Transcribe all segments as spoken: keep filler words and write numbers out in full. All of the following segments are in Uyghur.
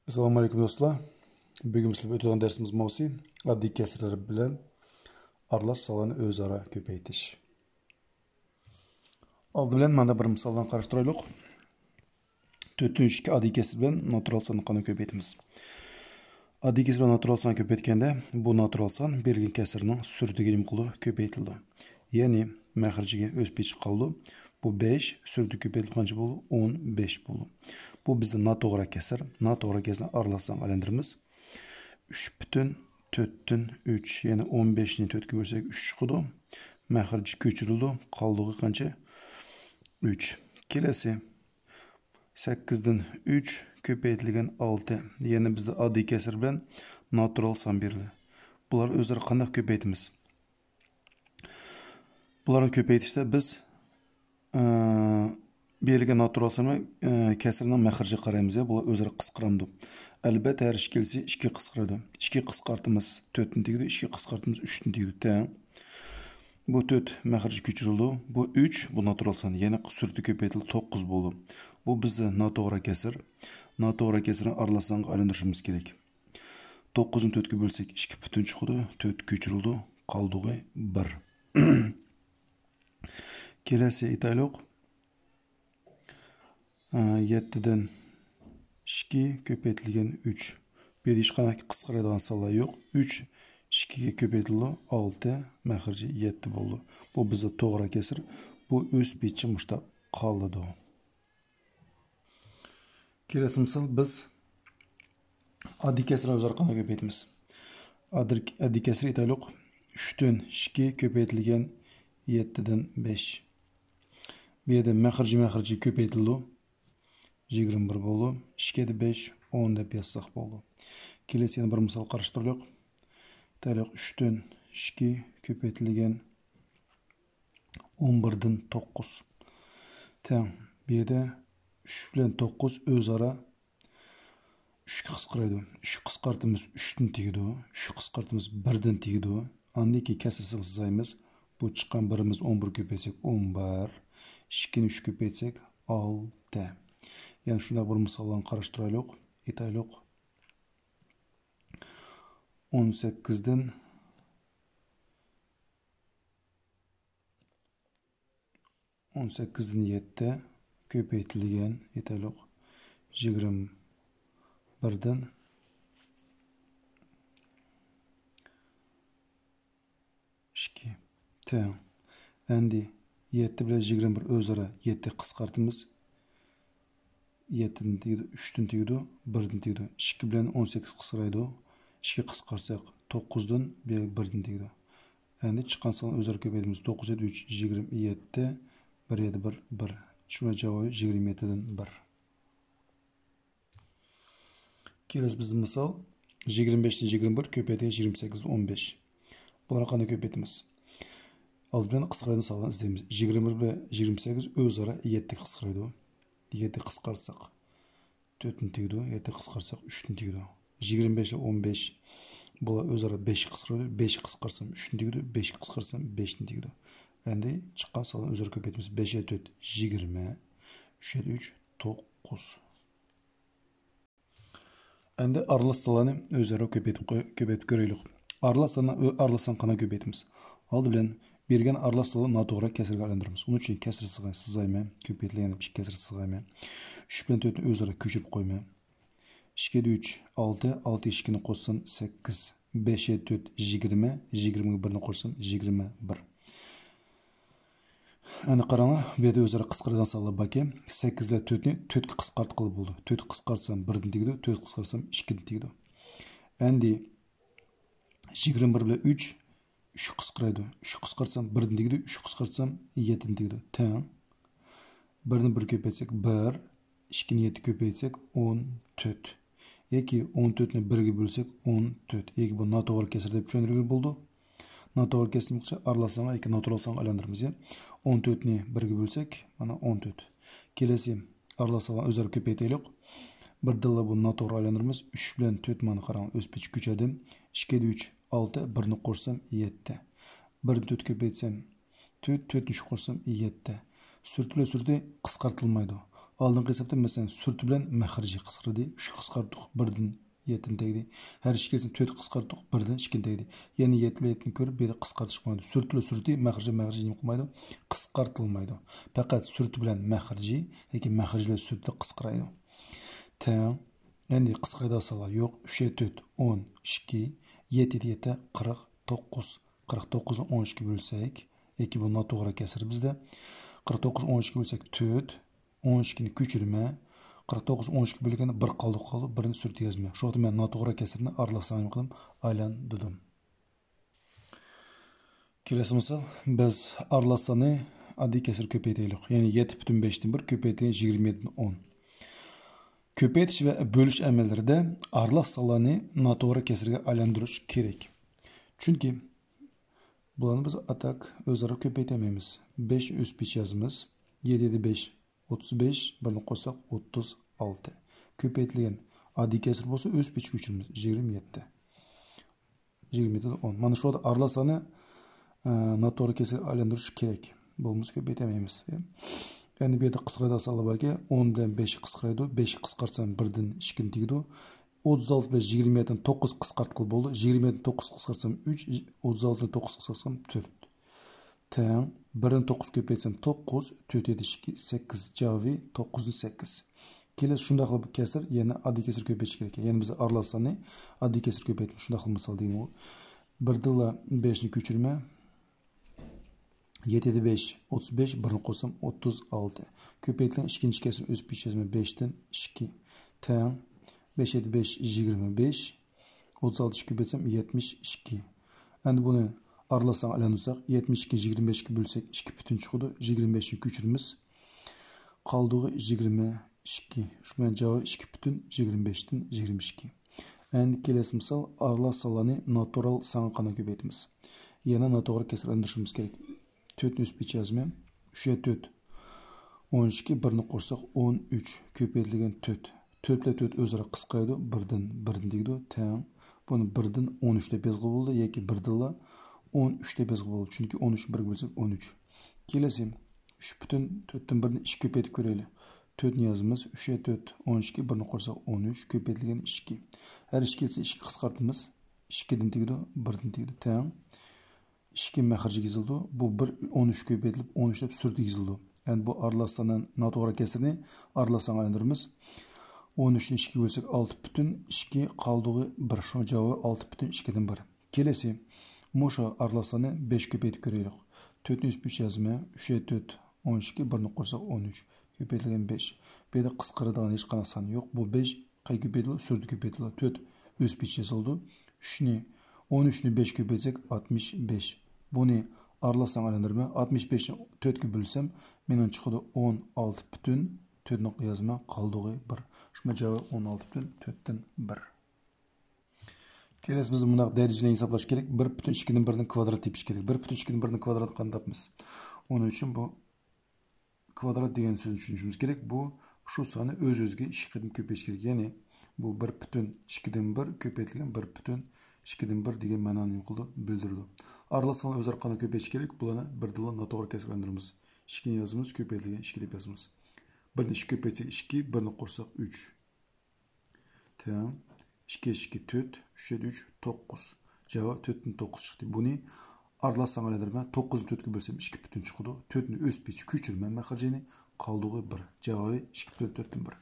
ئەسسالامۇ ئەلەيكۇم دوستلار. بۈگۈن بىز ئۆتىدىغان دەرسىمىز ماۋسى ئاددىي كەسىرلەر بىلەن ئارىلاش سانلارنى ئۆزئارا كۆپەيتىش. ئالدى بىلەن مانا بىر مىسالدىن قاراشتۇرايلۇق. تۆتتىن ئۈچكە ئاددىي كەسىر بىلەن ناتۇرال ساننى قانداق كۆپەيتىمىز؟ ئاددىي كەسىر بىلەن ناتۇرال سان كۆپەيتكەندە، بۇ ناتۇرال سان بېرىلگەن كەسىرنىڭ سۈرىتىگە نېمە قىلىدۇ؟ كۆپەيتىلىدۇ. يەنى مەخرىجىگە ئۆز پېتى قالىدۇ. بۇ بەش سۈرىتى كۆپەيتىلىپ قانچە بولىدۇ؟ ئون بەش بولىدۇ. بۇ بىزدە ناتوغرا كەسىر. ناتوغرا كەسىرنى ئارىلاش سانغا ئايلاندۇرىمىز. ئۈچ پۈتۈن تۆتتىن ئۈچ، يەنى ئون بەشنى تۆتكە بۆلسەك، ئۈچ چىقىدۇ. مەخرىجى كۆچۈرۈلىدۇ. قالدۇقى قانچە؟ ئۈچ. كېلەسى. سەككىزدىن ئۈچ كۆپەيتىلگەن ئالتە. يەنى بىزدە ئاددىي كەسىر بىلەن ناتۇرال سان بېرىلدى. بۇلارنى ئۆزئارا قانداق كۆپەيتىمىز؟ بۇلارنى كۆپەيتىشتە بىز، ئە، بېرىلگەن ناتۇرال سان ۋە، ئە، كەسىرنىڭ مەخرىجىگە قارايمىز، يا بۇلار ئۆزئارا قىسقىرامدۇ؟ ئەلۋەتتە، ھەر ئىككىلىسى ئىككىگە قىسقىرىدۇ. ئىككىگە قىسقارتىمىز تۆتنى تېگىدۇ، ئىككىگە قىسقارتىمىز ئۈچنى تېگىدۇ. تەڭ. بۇ تۆت مەخرىجى كۆچۈرۈلىدۇ. بۇ ئۈچ، بۇ ناتۇرال سان، يەنى سۈرىتى كۆپەيتىلدى، توققۇز بولدى. بۇ بىزدە ناتوغرا كەسىر. ناتوغرا كەسىرنى ئارىلاش سانغا ئايلاندۇرۇشىمىز كېرەك. توققۇزنى تۆتكە بۆلسەك، ئىككى پۈتۈن چىقىدۇ، تۆت كۆچۈرۈلىدۇ، قالدۇقى بىر. كېلەسى ئېيتايلۇق. ئە، يەتتىدىن ئىككى كۆپەيتىلگەن ئۈچ. بۇ يەردە ھېچقانداق قىسقىرايدىغان سانلار يوق. ئۈچ ئىككىگە كۆپەيتىلىدۇ، ئالتە، مەخرىجى يەتتە بولىدۇ. بۇ بىزدە توغرا كەسىر. بۇ ئۆز پېتىچە مۇشۇنداق قالىدۇ. كېلەسى مىسال، بىز ئاددىي كەسىرنى ئۆزئارا قانداق كۆپەيتىمىز؟ ئاددىي، ئاددىي كەسىر ئېيتايلۇق. ئۈچتىن ئىككى كۆپەيتىلگەن يەتتىدىن بەش. بۇ يەردە مەخرىجى، مەخرىجى كۆپەيتىلىدۇ. يىگىرمە بىر بولدى. ئىككىدە بەش، ئون دەپ يازساق بولدى. كېلەسى يەنە بىر مىسال قاراشتۇرايلۇق. ئېيتايلۇق، ئۈچتىن ئىككى كۆپەيتىلگەن ئون بىردىن توققۇز. تەڭ. بۇ يەردە ئۈچ بىلەن توققۇز ئۆزئارا ئۈچكە قىسقىرايدۇ. ئۈچ قىسقارتىمىز ئۈچتىن تېگىدۇ. ئۈچ قىسقارتىمىز بىردىن تېگىدۇ. ئاندىن كېيىن كەسىر سىزىقىنى سىزايمىز. بۇ چىققان بىرىمىز ئون بىر كۆپەيتسەك ئون بىر. ئىككىنى ئۈچ كۆپەيتسەك ئالتە. يەنە شۇنداق بىر مىساللارنى قاراشتۇرايلۇق. ئېيتايلۇق. ئون سەككىزدىن ئون سەككىزدىن يەتتە كۆپەيتىلگەن، ئېيتايلۇق، يىگىرمە بىردىن ئىككى تەڭ. ئەمدى يەتتە بىلەن يىگىرمە بىر ئۆزئارا يەتتە قىسقارتىمىز. يەتتىدىن تېگىدۇ، ئۈچتىن تېگىدۇ، بىردىن تېگىدۇ. ئىككى بىلەن ئون سەككىز قىسقىرايدۇ. ئىككى قىسقارتساق توققۇزدىن بىردىن تېگىدۇ. ئەمدى چىققان ساننى ئۆزئارا كۆپەيتىمىز. توققۇز يەتتە ئۈچ، يىگىرمە يەتتە، بىر يەتتە بىر، بىر. شۇنىڭ جاۋابى يىگىرمە يەتتىدىن بىر. كېلەسى بىزدە مىسال، يىگىرمە بەشتىن يىگىرمە بىر كۆپەيتىلگەن يىگىرمە سەككىزدىن ئون بەش. بۇلارنى قانداق كۆپەيتىمىز؟ ئالدى بىلەن قىسقىرايدىغان سانلارنى ئىزدەيمىز. يىگىرمە بىر بىلەن يىگىرمە سەككىز ئۆزئارا يەتتە قىسقىرايدۇ. يەتتە قىسقارتساق تۆتنى تېگىدۇ، يەتتە قىسقارتساق ئۈچنى تېگىدۇ. يىگىرمە بەش ۋە ئون بەش، بۇلار ئۆزئارا بەش قىسقىرايدۇ. بەش قىسقارتسام ئۈچنى تېگىدۇ، بەش قىسقارتسام بەشنى تېگىدۇ. ئەمدى چىققان سانلارنى ئۆزئارا كۆپەيتىمىز. بەش يەتتە تۆت، يىگىرمە، ئۈچ يەتتە ئۈچ، توققۇز. ئەمدى ئارىلاش سانلارنى ئۆزئارا كۆپەيتىپ قوي-، كۆپەيتىپ كۆرەيلى. ئارىلاش ساننى ئۆ-، ئارىلاش سان قانداق كۆپەيتىمىز؟ ئالدى بىلەن بەرگەن ئارىلاش ساننى ناتوغرا كەسىرگە ئايلاندۇرىمىز. ئۇنىڭ ئۈچۈن كەسىر سىزغاي-، سىزايمەن. كۆپەيتىلگەن دەپ ئىككى كەسىر سىزغايمەن. ئۈچ بىلەن تۆتنى ئۆزئارا كۆچۈرۈپ قويىمەن. ئىككىدە ئۈچ، ئالتە، ئالتە ئىككىنى قوشسام سەككىز، بەش يەتتە تۆت، يىگىرمە، يىگىرمىگە بىرنى قوشسام يىگىرمە بىر. ئەنە قاراڭلار، بۇ يەردە ئۆزئارا قىسقىرىدىغان سانلار باركەن. سەككىز بىلەن تۆتنى تۆتكە قىسقارتقىلى بولىدۇ. تۆتكە قىسقارتسام بىردىن تېگىدۇ، تۆتكە قىسقارتسام ئىككىدىن تېگىدۇ. ئەمدى يىگىرمە بىر بىلەن ئۈچ، ئۈچكە قىسقىرايدۇ. ئۈچكە قىسقارتسام بىردىن تېگىدۇ، ئۈچكە قىسقارتسام يەتتىدىن تېگىدۇ. تەڭ. بىرنى بىر كۆپەيتسەك بىر، ئىككىنى يەتتە كۆپەيتسەك ئون تۆت. ياكى ئون تۆتنى بىرگە بۆلسەك ئون تۆت. ياكى بۇ ناتوغرا كەسىر دەپ چۈشەندۈرگىلى بولىدۇ. ناتوغرا كەسىرنى بولسا ئارىلاش سانغا ياكى ناتۇرال سانغا ئايلاندۇرىمىز، يا. ئون تۆتنى بىرگە بۆلسەك، مانا ئون تۆت. كېلەسى ئارىلاش سانلارنى ئۆزئارا كۆپەيتەيلى. بىردىنلا بۇ ناتوغرا ئايلاندۇرىمىز. ئۈچ بىلەن تۆت مانا قاراڭ، ئۆز پېتىچە كۆچەدى. ئىككىدە ئۈچ، ئالتە، بىرنى قوشسام يەتتە. بىردىن تۆت كۆپەيتسەم تۆت، تۆتنى ئۈچكە قوشسام يەتتە. سۈرىتى بىلەن سۈرىتى قىسقارتىلمايدۇ. ئالدىنقى ھېسابتا، مەسىلەن، سۈرىتى بىلەن مەخرىجى قىسقىردى. ئۈچكە قىسقارتتۇق، بىردىن يەتتىنى تەگدى. ھەر ئىككىسىنى تۆتكە قىسقارتتۇق، بىردىن ئىككىنى تەگدى. يەنى يەتتە بىلەن يەتتىنى كۆرۈپ، بۇ يەردە قىسقارتىش قىلمايدۇ. سۈرىتى بىلەن سۈرىتى، مەخرىجى، مەخرىجى نېمە قىلمايدۇ؟ قىسقارتىلمايدۇ. پەقەت سۈرىتى بىلەن مەخرىجى ياكى مەخرىج بىلەن سۈرىتى قىسقىرايدۇ. تەڭ. ئەمدى قىسقىرايدىغان سانلار يوق. ئۈچكە تۆت، ئون ئىككى، يەتتە يەتتە، قىرىق توققۇز. قىرىق توققۇزنى ئون ئىككىگە بۆلسەك، ياكى بۇ ناتوغرا كەسىر بىزدە. قىرىق توققۇز ئون ئىككىگە بۆلسەك تۆت، ئون ئىككىنى كۆچۈرىمەن. قىرىق توققۇز ئون ئىككىگە بۆلگەندە بىر قالدى، قالدى، بىرنى سۈرىتى يازمىيمەن. شۇ ۋاقىتتا مەن ناتوغرا كەسىرنى ئارىلاش سانغا نېمە قىلدىم؟ ئايلاندۇردۇم. كېلەسى مىسال، بىز ئارىلاش ساننى ئاددىي كەسىر كۆپەيتەيلى. يەنى يەتتە پۈتۈن بەشتىن بىر كۆپەيتىلگەن يىگىرمە يەتتىدىن ئون. كۆپەيتىش ۋە بۆلۈش ئەمەللىرىدە ئارىلاش سانلارنى ناتوغرا كەسىرگە ئايلاندۇرۇش كېرەك. چۈنكى بۇلارنى بىز ئاتاك ئۆزئارا كۆپەيتەلمەيمىز. بەشنى ئۆز پېچى يازىمىز. يەتتە يەتتە بەش، ئوتتۇز بەش، بىرنى قوشساق، ئوتتۇز ئالتە. كۆپەيتىلگەن ئاددىي كەسىر بولسا، ئۆز پېچىگە كۆچۈرىمىز. يىگىرمە يەتتە. يىگىرمە يەتتە ئون. مانا شۇ ئارىلاش ساننى، ئە، ناتوغرا كەسىرگە ئايلاندۇرۇش كېرەك. بولمىسا كۆپەيتەلمەيمىز. ئەمدى بۇ يەردە قىسقىرايدىغان سانلار باركەن، ئون بىلەن بەش قىسقىرايدۇ. بەش قىسقارتسام، بىردىن ئىككىنى تېگىدۇ. ئوتتۇز ئالتە بىلەن يىگىرمە يەتتىنى توققۇز قىسقارتقىلى بولىدۇ. يىگىرمە يەتتىنى توققۇز قىسقارتسام، ئۈچ، ئوتتۇز ئالتىنى توققۇز قىسقارتسام، تۆت. تەڭ. بىرنى توققۇز كۆپەيتسەم، توققۇز، تۆت يەتتە ئىككى، سەككىز. جاۋابى توققۇزدىن سەككىز. كېلەسى شۇنداقلا بىر كەسىر، يەنە ئاددىي كەسىر كۆپەيتىش كېرەك. يەنى بىز ئارىلاش ساننى ئاددىي كەسىر كۆپەيتىمىز. شۇنداقلا مىسال دېگىنى ئۇ. بىردىنلا بەشنى كۆچۈرىمەن. يەتتە يەتتە بەش، ئوتتۇز بەش، بىرنى قوشسام، ئوتتۇز ئالتە. كۆپەيتىلگەن ئىككىنچى كەسىر ئۆز پېچى يازىمەن، بەشتىن ئىككى. تەڭ. بەش يەتتە بەش، يىگىرمە بەش. ئوتتۇز ئالتە ئىككى بۆلسەم، يەتمىش ئىككى. ئەمدى بۇنى ئارىلاش سانغا ئايلاندۇرساق، يەتمىش ئىككىنى يىگىرمە بەشكە بۆلسەك، ئىككى پۈتۈن چىقىدۇ. يىگىرمە بەشنى كۆچۈرىمىز. قالدۇقى يىگىرمە ئىككى. شۇ بىلەن جاۋابى ئىككى پۈتۈن يىگىرمە بەشتىن يىگىرمە ئىككى. ئەمدى كېلەسى مىسال، ئارىلاش سانلارنى ناتۇرال سانغا قانداق كۆپەيتىمىز؟ يەنە ناتوغرا كەسىرگە ئايلاندۇرۇشىمىز كېرەك. تۆتنى ئۆز پېچى يازىمەن. ئۈچ يەتتە تۆت، ئون ئىككى، بىرنى قوشساق، ئون ئۈچ. كۆپەيتىلگەن تۆت. تۆت بىلەن تۆت ئۆزئارا قىسقىرايدۇ. بىردىن، بىردىن دېگىدۇ. تەڭ. بۇنى بىردىن ئون ئۈچ دەپ يازغىلى بولىدۇ ياكى بىردىنلا ئون ئۈچ دەپ يازغىلى بولىدۇ. چۈنكى ئون ئۈچنى بىرگە بۆلسەك، ئون ئۈچ. كېلەسى، ئۈچ پۈتۈن تۆتتىن بىرنى ئىككىگە كۆپەيتىپ كۆرەيلى. تۆتنى يازىمىز. ئۈچ يەتتە تۆت، ئون ئىككى، بىرنى قوشساق، ئون ئۈچ. كۆپەيتىلگەن ئىككى. ھەر ئىككىلىسى ئىككىگە قىسقارتىمىز. ئىككىدىن تېگىدۇ، بىردىن تېگىدۇ. تەڭ. ئىككى مەخرىجگە يېزىلىدۇ. بۇ بىر ئون ئۈچ كۆپەيتىلىپ، ئون ئۈچ دەپ سۈرىتىگە يېزىلىدۇ. يەنى بۇ ئارىلاش ساننى، ناتوغرا كەسىرنى ئارىلاش سانغا ئايلاندۇرىمىز. ئون ئۈچنى ئىككىگە بۆلسەك، ئالتە پۈتۈن ئىككى، قالدۇقى بىر. شۇڭا جاۋابى ئالتە پۈتۈن ئىككىدىن بىر. كېلەسى، مۇشۇ ئارىلاش ساننى بەشكە كۆپەيتىپ كۆرەيلى. تۆتنى ئۆز پېچى يازىمەن. ئۈچ يەتتە تۆت، ئون ئىككى، بىرنى قوشساق، ئون ئۈچ. كۆپەيتىلگەن بەش. بۇ يەردە قىسقىرىدىغان ھېچقانداق سان يوق. بۇ بەش قايتا كۆپەيتىلىدۇ؟ سۈرىدە كۆپەيتىلىدۇ. تۆت ئۆز پېچى يېزىلىدۇ. ئۈچنى، ئون ئۈچنى بەشكە كۆپەيتسەك، ئاتمىش بەش. بۇنى ئارىلاش سانغا ئايلاندۇرىمەن. ئاتمىش بەشنى تۆتكە بۆلسەم، مېنىڭ چىقىدۇ ئون ئالتە پۈتۈن تۆتنى يازىمەن، قالدۇقى بىر. شۇڭا جاۋاب ئون ئالتە پۈتۈن تۆتتىن بىر. كېلەسى بىز مۇنداق دەرىجىلەرنى ھېسابلاش كېرەك. بىر پۈتۈن ئىككىدىن بىرنىڭ كۋادراتى تېپىش كېرەك. بىر پۈتۈن ئىككىدىن بىرنىڭ كۋادراتى قانداق تاپىمىز؟ ئۇنىڭ ئۈچۈن بۇ كۋادرات دېگەن سۆزنى چۈشىنىشىمىز كېرەك. بۇ شۇ ساننى ئۆز-ئۆزىگە ئىككى قېتىم كۆپەيتىش كېرەك. يەنى بۇ بىر پۈتۈن ئىككىدىن بىر كۆپەيتىلگەن بىر پۈتۈن ئىككىدىن بىر دېگەن مەنانى نېمە قىلىدۇ؟ بىلدۈرىدۇ. ئارىلىق سانلار ئۆزئارا قانداق كۆپەيتىشى كېرەك؟ بۇلارنى بىردىنلا ناتوغرا كەسىرگە ئايلاندۇرىمىز. ئىككىنى يازىمىز، كۆپەيتىلگەن ئىككى دەپ يازىمىز. بىرنى ئىككى كۆپەيتسەك ئىككى، بىرنى قوشساق ئۈچ. تەڭ. ئىككى ئىككى تۆت، ئۈچ يەتتە ئۈچ، توققۇز. جاۋاب تۆتتىن توققۇز چىقتى. بۇنى ئارىلاش سانغا ئايلاندۇرىمەن. توققۇزنى تۆتكە بۆلسەم، ئىككى پۈتۈن چىقىدۇ. تۆتنى ئۆز پېچى كۆچۈرىمەن مەخرىجىنى. قالدۇقى بىر. جاۋابى ئىككى پۈتۈن تۆتتىن بىر.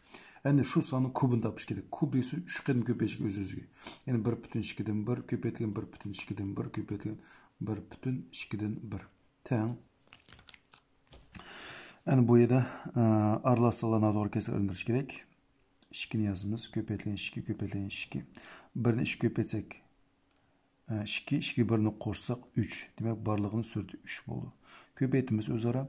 ئەمدى شۇ ساننىڭ كۇبىنى تاپىش كېرەك. كۇب دېگەن سۆز ئۈچ قېتىم كۆپەيتىش ئۆز-ئۆزىگە. يەنى بىر پۈتۈن ئىككىدىن بىر كۆپەيتىلگەن بىر پۈتۈن ئىككىدىن بىر كۆپەيتىلگەن بىر پۈتۈن ئىككىدىن بىر. تەڭ. ئەنە بۇ يەردە، ئە، ئارىلاش سانلار ناتوغرا كەسىرگە ئايلاندۇرۇش كېرەك. ئىككىنى يازىمىز. كۆپەيتىلگەن ئىككى، كۆپەيتىلگەن ئىككى. بىرنى ئىككى كۆپەيتسەك، ئە، ئىككى، ئىككىگە بىرنى قوشساق ئۈچ. دېمەك، بارلىقىنىڭ سۈرىتى ئۈچ بولىدۇ. كۆپەيتىمىز ئۆزئارا.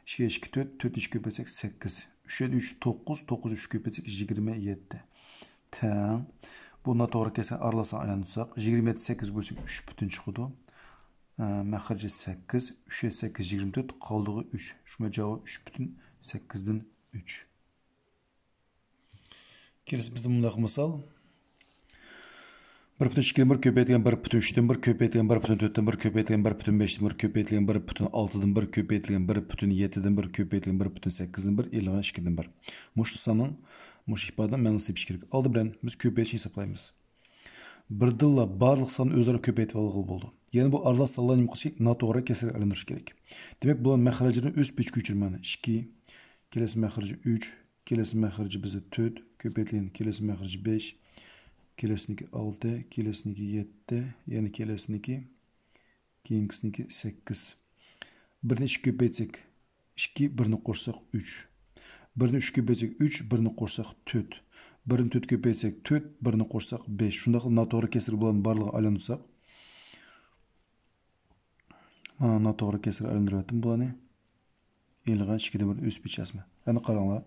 ئىككى ئىككى تۆت، تۆتنى ئىككىگە كۆپەيتسەك سەككىز. ئۈچ يەتتە ئۈچ توققۇز، توققۇزنى ئۈچكە كۆپەيتسەك يىگىرمە يەتتە. تەڭ. بۇ ناتوغرا كەسىرنى ئارىلاش سانغا ئايلاندۇرساق، يىگىرمە يەتتە سەككىز بۆلسەك ئۈچ پۈتۈن چىقىدۇ. ئە، مەخرىجى سەككىز، ئۈچ يەتتە سەككىز يىگىرمە تۆت، قالدۇقى ئۈچ. شۇڭا جاۋاب ئۈچ پۈتۈن سەككىزدىن ئۈچ. كېلىسى بىزدە مۇنداق مىسال. بىر پۈتۈن ئىككىدىن بىر كۆپەيتىلگەن بىر پۈتۈن ئۈچتىن بىر كۆپەيتىلگەن بىر پۈتۈن تۆتتىن بىر كۆپەيتىلگەن بىر پۈتۈن بەشتىن بىر كۆپەيتىلگەن بىر پۈتۈن ئالتىدىن بىر كۆپەيتىلگەن بىر پۈتۈن يەتتىدىن بىر كۆپەيتىلگەن بىر پۈتۈن سەككىزدىن بىر ئېلىنغان ئىككىدىن بىر. مۇشۇ ساننىڭ، مۇشۇ ئىپادىنىڭ مەنىسىنى تېپىش كېرەك. ئالدى بىلەن بىز كۆپەيتىشنى ھېسابلايمىز. بىردىنلا بارلىق ساننى ئۆزئارا كۆپەيتىپ ئالغىلى بولىدۇ. يەنى بۇ ئارىلاش سانلار نېمە قىلىش كېرەك؟ ناتوغرا كەسىرگە ئايلاندۇرۇش كېرەك. دېمەك، بۇلار مەخرەجلىرىنى ئۆز پېچىگە كۆچۈرىمەن. ئىككى، كېلەسى مەخرىجى ئۈچ، كېلەسى مەخرىجى بىزدە تۆت، كۆپەيتىلگەن كېلەسى مەخرىجى بەش، كېلەسىنىڭكى ئالتە، كېلەسىنىڭكى يەتتە، يەنە كېلەسىنىڭكى، كېيىنكىسىنىڭكى سەككىز. بىرنى ئىككى كۆپەيتسەك، ئىككى، بىرنى قوشساق، ئۈچ. بىرنى ئۈچ كۆپەيتسەك، ئۈچ، بىرنى قوشساق، تۆت. بىرنى تۆت كۆپەيتسەك، تۆت، بىرنى قوشساق، بەش. شۇنداقلا ناتوغرا كەسىر بۇلارنى بارلىقىغا ئايلاندۇرساق، مانا ناتوغرا كەسىرگە ئايلاندۇرۇۋەتتىم بۇلارنى. ئېلىنغان ئىككىدىن بىر ئۆز پېچى ئەسمە. ئەنە قاراڭلار.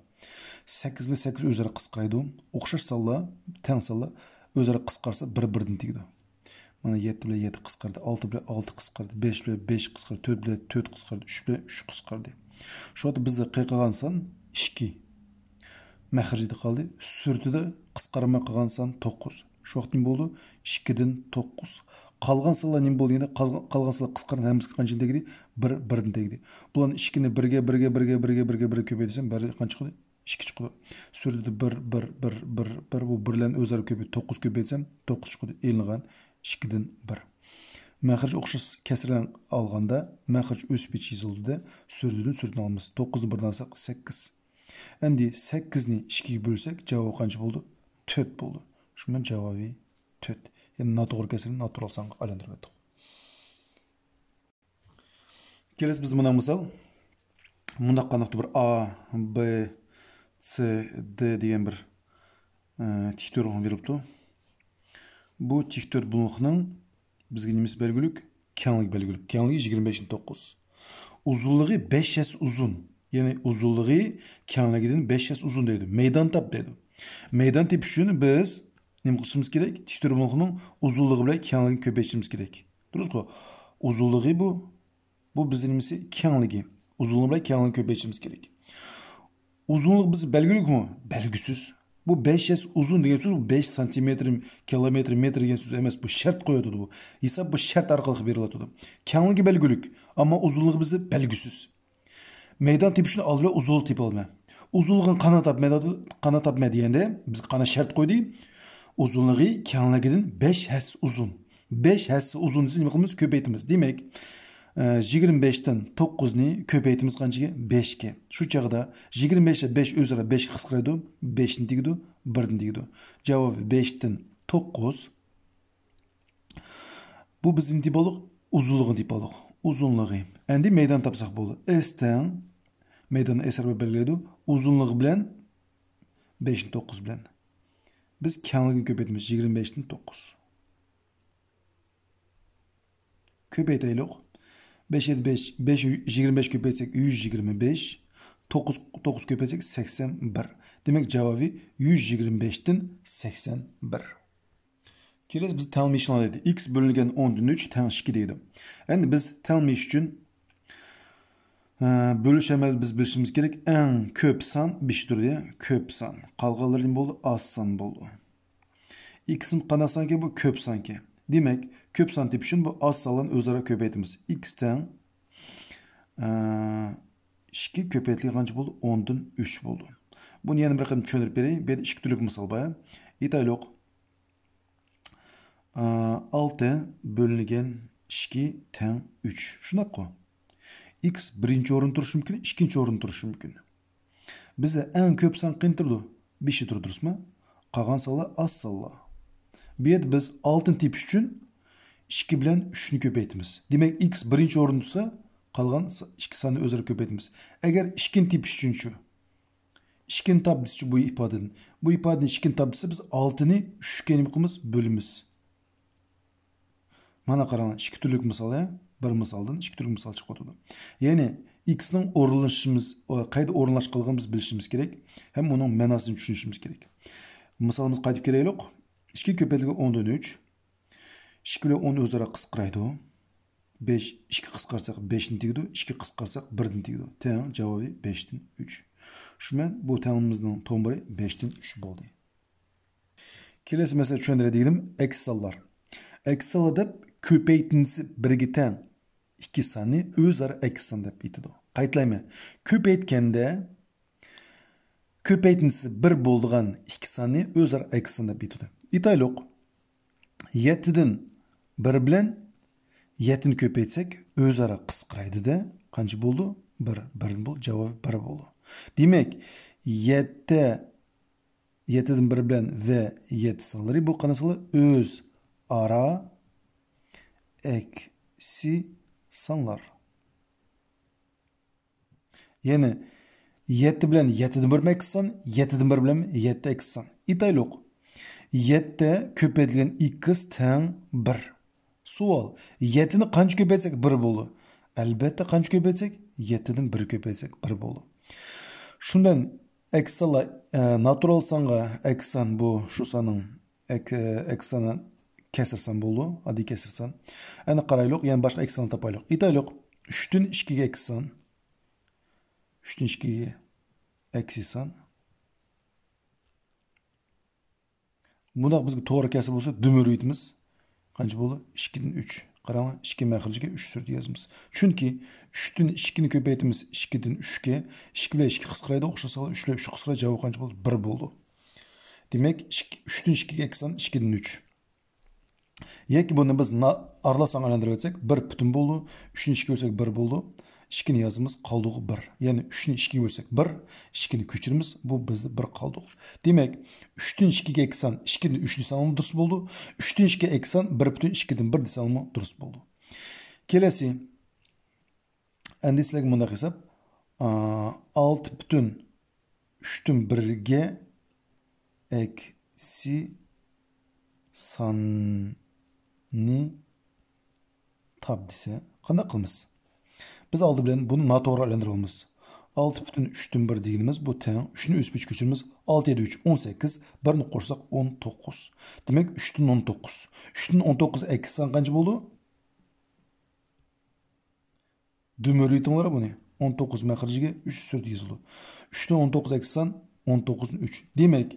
سەككىز بىلەن سەككىز ئۆزئارا قىسقىرايدۇ. ئوخشاش سانلار، تەڭ سانلار ئۆزئارا قىسقارسا بىر بىردىن تېگىدۇ. مانا يەتتە بىلەن يەتتە قىسقاردى، ئالتە بىلەن ئالتە قىسقاردى، بەش بىلەن بەش قىسقاردى، تۆت بىلەن تۆت قىسقاردى، ئۈچ بىلەن ئۈچ قىسقاردى. شۇ ۋاقىتتا بىزدە قېلىپ قالغان سان ئىككى. مەخرىجىدە قالدى. سۈرىتىدە قىسقارماي قالغان سان توققۇز. شۇ ۋاقىت نېمە بولدى؟ ئىككىدىن توققۇز. قالغان سانلار نېمە بولدى؟ يەنە قالغان، قالغان سانلار قىسقارغان ھەممىسى قانچىدىن تېگىدى؟ بىر، بىردىن تېگىدى. بۇلارنى ئىككىنى بىرگە، بىرگە، بىرگە، بىرگە، بىرگە، بىرگە كۆپەيتسەم، بىر قانچە چىقىدى؟ ئىككى چىقىدۇ. سۈرىتىدە بىر، بىر، بىر، بىر، بىر، بۇ بىر بىلەن ئۆزئارا كۆپەيتىپ، توققۇز كۆپەيتسەم، توققۇز چىقىدۇ. ئېلىنغان ئىككىدىن بىر. مەخرەج ئوخشاش كەسىرلەرنى ئالغاندا، مەخرەج ئۆز پېچى يېزىلدى-دە، سۈرىتىدىن سۈرىتىنى ئالىمىز. توققۇزدىن بىرنى ئالساق، سەككىز. ئەمدى سەككىزنى ئىككىگە بۆلسەك، جاۋابى قانچە بولدى؟ تۆت بولدى. شۇ بىلەن جاۋابى تۆت. يەنى ناتوغرا كەسىرنى ناتۇرال سانغا ئايلاندۇرۇۋەتتۇق. كېلەسى بىزدە مۇنداق مىسال. مۇنداق قانداقتۇر بىر ئا، بې، سې، دې دېگەن بىر، ئە، تىك تۈرگۈن بېرىلىپتۇ. بۇ تىك تۈرگۈنلۈكنىڭ بىزگە نېمىسى بەلگىلىك؟ كەڭلىكى بەلگىلىك. كەڭلىكى يىگىرمە بەشتىن توققۇز. ئۇزۇنلۇقى بەش ھەسسە ئۇزۇن. يەنى ئۇزۇنلۇقى كەڭلىكىدىن بەش ھەسسە ئۇزۇن دەيدۇ. مەيدان تاپ دەيدۇ. مەيدان تېپىش ئۈچۈن بىز نېمە قىلىشىمىز كېرەك؟ تىك تۈرگۈنلۈكنىڭ ئۇزۇنلۇقى بىلەن كەڭلىكىنى كۆپەيتىشىمىز كېرەك. دۇرۇسقۇ؟ ئۇزۇنلۇقى بۇ. بۇ بىزنىڭ نېمىسى؟ كەڭلىكى. ئۇزۇنلۇقى بىلەن كەڭلىكىنى كۆپەيتىشىمىز كېرەك. ئۇزۇنلۇق بىز بەلگىلىكمۇ؟ بەلگۈسىز. بۇ بەش ھەسسە ئۇزۇن دېگەن سۆز، بەش سانتىمېتىر، كىلومېتىر، مېتىر دېگەن سۆز ئەمەس. بۇ شەرت قويۇۋاتىدۇ بۇ. ھېساب بۇ شەرت ئارقىلىق بېرىلىۋاتىدۇ. كەڭلىكى بەلگىلىك، ئەمما ئۇزۇنلۇقى بىزدە بەلگۈسىز. مەيدان تېپىشنى ئالدى بىلەن ئۇزۇنلۇق تېپىۋالىمەن. ئۇزۇنلۇقىنى قانداق تاپىمەن، قانداق تاپىمەن دېگەندە، بىز قانداق شەرت قويدى؟ ئۇزۇنلۇقى كەڭلىكىدىن بەش ھەسسە ئۇزۇن. بەش ھەسسە ئۇزۇن دېسە نېمە قىلىمىز؟ كۆپەيتىمىز. دېمەك، ئە، يىگىرمە بەشتىن توققۇزنى كۆپەيتىمىز قانچىگە؟ بەشكە. شۇ چاغدا يىگىرمە بەش بىلەن بەش ئۆزئارا بەشكە قىسقىرايدۇ. بەشتىن تېگىدۇ، بىردىن تېگىدۇ. جاۋابى بەشتىن توققۇز. بۇ بىز نېمە دەپ ئالدۇق؟ ئۇزۇنلۇقىنى دەپ ئالدۇق. ئۇزۇنلۇقى. ئەمدى مەيدان تاپساق بولدى. ئېس تەڭ. مەيداننى ئېس ھەرپى بەلگىلەيدۇ. ئۇزۇنلۇقى بىلەن بەشنى توققۇز بىلەن. بىز كەڭلىكىنى كۆپەيتىمىز. يىگىرمە بەشتىن توققۇز. كۆپەيتەيلۇق. بەش يەتتە بەش، بەش، يىگىرمە بەش كۆپەيتسەك، يۈز يىگىرمە بەش. توققۇز، توققۇز كۆپەيتسەك، سەكسەن بىر. دېمەك، جاۋابى يۈز يىگىرمە بەشتىن سەكسەن بىر. كېلەسى بىز تەڭلىمە ئىشلار دەيدۇ. ئىكس بۆلۈنگەن ئوندىن ئۈچ تەڭ ئىككى دەيدۇ. ئەمدى بىز تەڭلىمە ئىش ئۈچۈن، ئە، بۆلۈش ئەمەلدە بىز بىلىشىمىز كېرەك. ئەڭ كۆپ سان بېشى تۇرىدۇ. كۆپ سان. قالغانلىرى نېمە بولدى؟ ئاز سان بولدى. ئىكسنىڭ قانداق سانكەن؟ بۇ كۆپ سانكەن. دېمەك، كۆپ سان تېپىش ئۈچۈن بۇ ئاز سانلارنى ئۆزئارا كۆپەيتىمىز. ئىكس تەڭ، ئە، ئىككى كۆپەيتىلگەن قانچە بولدى؟ ئوندىن ئۈچ بولدى. بۇنى يەنە بىر قېتىم چۈشەندۈرۈپ بېرەي. بۇ يەردە ئىككى تۈرلۈك مىسال بار. ئېيتايلۇق. ئالتە بۆلۈنگەن ئىككى تەڭ ئۈچ. شۇنداققۇ؟ ئىكس بىرىنچى ئورۇندا تۇرۇشى مۇمكىن، ئىككىنچى ئورۇندا تۇرۇشى مۇمكىن. بىزدە ئەڭ كۆپ سان قېنى تۇرىدۇ؟ بېشى تۇرىدۇ، دۇرۇسمۇ؟ قالغان سانلار ئاز سانلار. بۇ يەردە بىز ئالتىنى تېپىش ئۈچۈن ئىككى بىلەن ئۈچنى كۆپەيتىمىز. دېمەك، ئىكس بىرىنچى ئورۇندا تۇرسا، قالغان سا-، ئىككى ساننى ئۆزئارا كۆپەيتىمىز. ئەگەر ئىككىنى تېپىش ئۈچۈنچۇ؟ ئىككىنى تاپ دېسىچۇ بۇ ئىپادىدىن. بۇ ئىپادىدىن ئىككىنى تاپ دېسە، بىز ئالتىنى ئۈچكە نېمە قىلىمىز؟ بۆلىمىز. مانا قاراڭ، ئىككى تۈرلۈك مىسال، ھە؟ بىر مىسالدىن ئىككى تۈرلۈك مىسال چىقىۋاتىدۇ. يەنى ئىكسنىڭ ئورۇنلىشىشىمىز، قايدا ئورۇنلاشقانلىقىنى بىز بىلىشىمىز كېرەك ھەم ئۇنىڭ مەناسىنى چۈشىنىشىمىز كېرەك. مىسالىمىزغا قايتىپ كېلەيلۇق. ئىككى كۆپەيتىلگەن ئوندىن ئۈچ. ئىككى بىلەن ئون ئۆزئارا قىسقىرايدۇ. بەش، ئىككى قىسقارتساق بەشتىن تېگىدۇ، ئىككى قىسقارتساق بىردىن تېگىدۇ. تەڭ جاۋابى بەشتىن ئۈچ. شۇ بىلەن بۇ تەڭلىمىمىزنىڭ تومۇرى بەشتىن ئۈچ بولدى. كېلەسى مەسىلە چۈشەندۈرەي دېگىنىم ئەكس سانلار. ئەكس سانلار دەپ كۆپەيتىندىسى بىرگە تەڭ ئىككى ساننى ئۆزئارا ئەكس سان دەپ ئېيتىدۇ. قايتىلايمەن. كۆپەيتكەندە كۆپەيتىندىسى بىر بولىدىغان ئىككى ساننى ئۆزئارا ئەكس سان دەپ ئېيتىدۇ. ئېيتايلۇق، يەتتىدىن بىر بىلەن يەتتىنى كۆپەيتسەك، ئۆزئارا قىسقىرايدۇ-دە. قانچە بولدى؟ بىر. بىردىن بول، جاۋابى بىر بولدى. دېمەك، يەتتە، يەتتىدىن بىر بىلەن ۋە يەتتە سانلىرى بۇ قانداق سانلار؟ ئۆزئارا ئەكسىي سانلار. يەنى يەتتە بىلەن يەتتىدىن بىر ئەكسىي سان، يەتتىدىن بىر بىلەن يەتتە ئەكسىي سان. ئېيتايلۇق، يەتتە كۆپەيتىلگەن ئىكس تەڭ بىر. سوئال، يەتتىنى قانچە كۆپەيتسەك بىر بولىدۇ؟ ئەلبەتتە، قانچە كۆپەيتسەك؟ يەتتىدىن بىر كۆپەيتسەك بىر بولىدۇ. شۇنىڭ بىلەن ئەكسىي سانلار، ئە، ناتۇرال سانغا ئەكسىي سان بۇ شۇ ساننىڭ ئەك-، ئەكسىي سانى كەسىر سان بولىدۇ، ئاددىي كەسىر سان. ئەنە قارايلۇق، يەنە باشقا ئەكسىي ساننى تاپايلۇق. ئېيتايلۇق، ئۈچتىن ئىككىگە ئەكسىي سان. ئۈچتىن ئىككىگە ئەكسىي سان. بۇنداق بىزگە توغرا كەلسە بولسا، دۈمۈرۈيتىمىز. قانچە بولدى؟ ئىككىدىن ئۈچ. قاراڭ، ئىككى مەخرىجگە ئۈچ سۈرىتى يازىمىز. چۈنكى ئۈچتىن ئىككىنى كۆپەيتىمىز ئىككىدىن ئۈچكە، ئىككى بىلەن ئىككى قىسقىرايدۇ، ئوخشاش سالغان ئۈچ بىلەن ئۈچ قىسقىرايدۇ، جاۋاب قانچە بولدى؟ بىر بولدى. دېمەك، ئىككى، ئۈچتىن ئىككىگە ئەكسىي سان ئىككىدىن ئۈچ. ياكى بۇنى بىز نا-، ئارىلاش سانغا ئايلاندۇرۇپ ئۆتسەك، بىر پۈتۈن بولىدۇ، ئۈچتىن ئىككىگە بۆلسەك بىر بولىدۇ، ئىككىنى يازىمىز، قالدۇق بىر. يەنى ئۈچنى ئىككىگە بۆلسەك بىر، ئىككىنى كۆچۈرىمىز، بۇ بىزدە بىر قالدۇق. دېمەك، ئۈچتىن ئىككىگە ئەكسىي سان ئىككىدىن ئۈچ دېسەڭمۇ دۇرۇس بولىدۇ، ئۈچتىن ئىككىگە ئەكسىي سان بىر پۈتۈن ئىككىدىن بىر دېسەڭمۇ دۇرۇس بولىدۇ. كېلەسى. ئەمدى سىلەرگە مۇنداق ھېساب، ئا، ئالتە پۈتۈن ئۈچتىن بىرگە ئەكسىي ساننى تاپ دېسە، قانداق قىلىمىز؟ بىز ئالدى بىلەن بۇنى ناتوغرا ئايلاندۇرىمىز. ئالتە پۈتۈن ئۈچتىن بىر دېگىنىمىز بۇ تەڭ ئۈچنى ئۆز پېچىگە كۆچۈرىمىز. ئالتە يەتتە ئۈچ، ئون سەككىز، بىرنى قوشساق ئون توققۇز. دېمەك، ئۈچتىن ئون توققۇز. ئۈچتىن ئون توققۇز ئەكسىي سان قانچە بولىدۇ؟ دۈمۈرۈيتۈڭلار بۇنى. ئون توققۇز مەخرىجىگە ئۈچ سۈرىتى يېزىلىدۇ. ئۈچتىن ئون توققۇز ئەكسىي سان، ئون توققۇزدىن ئۈچ. دېمەك،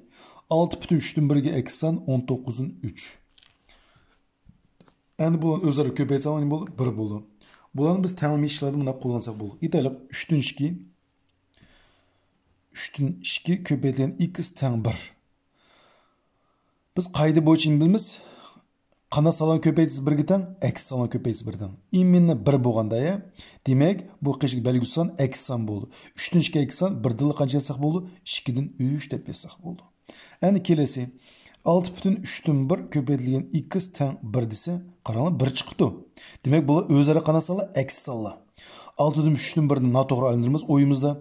ئالتە پۈتۈن ئۈچتىن بىرگە ئەكسىي سان، ئون توققۇزدىن ئۈچ. ئەمدى بۇلارنى ئۆزئارا كۆپەيتسەڭ، نېمە بولدى؟ بىر بولدى. بۇلارنى بىز تەڭلىمە ئىشلاردا مۇنداق قوللانساق بولىدۇ. ئېيتايلىق، ئۈچتىن ئىككى، ئۈچتىن ئىككى كۆپەيتىلگەن ئىكس تەڭ بىر. بىز قائىدە بويىچە نېمە بىلىمىز؟ قانداق سانلارنى كۆپەيتسە بىرگە تەڭ، ئەكسىي سانلارنى كۆپەيتسە بىرگە تەڭ. ئىمىنى بىر بولغاندا، يا. دېمەك، بۇ قېشىدىكى بەلگىسى سان ئەكسىي سان بولدى. ئۈچتىن ئىككى ئەكسىي سان، بىردىنلا قانچە يازساق بولدى؟ ئىككىدىن ئۈچ دەپ يازساق بولدى. ئەمدى كېلەسى. ئالتە پۈتۈن ئۈچتىن بىر كۆپەيتىلگەن ئىكس تەڭ بىر دېسە، قاراڭلار، بىر چىقىپتۇ. دېمەك، بۇلار ئۆزئارا قانداق سانلار؟ ئەكسىي سانلار. ئالتىدىن ئۈچتىن بىرنى ناتوغرا ئايلاندۇرىمىز. ئويىمىزدا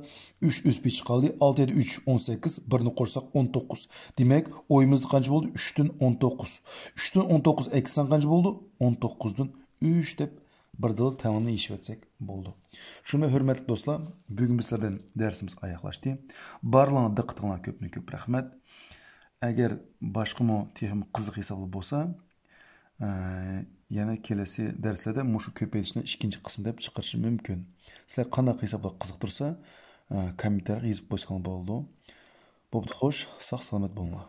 ئۈچ ئۆز پېچى قالدى. ئالتە يەتتە ئۈچ، ئون سەككىز، بىرنى قوشساق ئون توققۇز. دېمەك، ئويىمىزدا قانچە بولدى؟ ئۈچتىن ئون توققۇز. ئۈچتىن ئون توققۇز ئەكسىي سان قانچە بولدى؟ ئون توققۇزدىن ئۈچ دەپ بىردىنلا تەڭلىمىنى يېشىۋەتسەك بولدى. شۇ بىلەن ھۆرمەتلىك دوستلار، بۈگۈن بىز سىلەر بىلەن دەرسىمىز ئاياغلاشتى. بارلىقىڭلارغا دىققىتىڭلارغا كۆپتىن كۆپ رەھمەت. ئەگەر باشقىمۇ تېخىمۇ قىزىق ھېسابلار بولسا، ئە، يەنە كېلەسى دەرسلەردە مۇشۇ كۆپەيتىشنى ئىككىنچى قىسىم دەپ چىقىرىشىم مۇمكىن. سىلەر قانداق ھېسابلار قىزىقتۇرسا، ئە، كوممېنتارىيغا يېزىپ قويساڭلار بولىدۇ. بوپتۇ، خوش، ساق سالامەت بولۇڭلار.